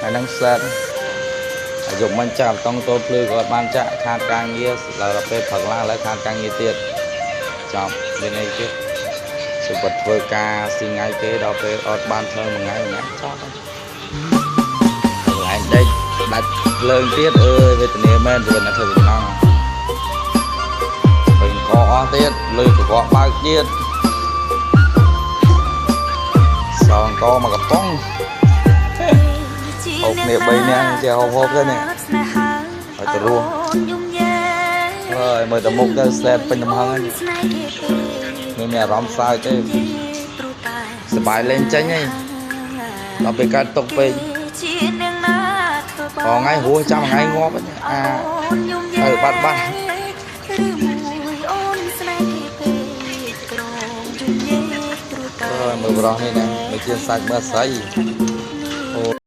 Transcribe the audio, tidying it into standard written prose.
ហើយនឹងសែតអាយុមិនចាក់តង់តូលភ្លឺក៏អត់បានចាក់ខាតការងារដល់ពេលព្រឹកឡើងឥឡូវខាតការងារទៀតចប់មានអីទៀតសុបធ្វើការស៊ីថ្ងៃគេដល់ពេលអត់បានធ្វើមួយថ្ងៃមួយថ្ងៃចប់ហើយកន្លែងដេកដាច់ភ្លើងទៀតអើយវេទនាមែនជីវិតអ្នកធ្វើសំណង់ពេញកអស់ទៀតលុយកកបើកទៀតសងកមកកំប៉ុងហូបគ្នា3នាក់ចេះហូបទៅនេះឲ្យទៅរស់ហើយមើលតែមុខទៅសែតពេញទំហឹងហ្នឹងមានអារម្មណ៍សើចទេសบายលេងចេញហីដល់ពេលកើតទុកពេកអថ្ងៃរស់ចាំថ្ងៃងាប់អាទៅបាត់បាត់អើយមើលប្រុសនេះណាមើលជាសាច់មើលស្អីអូ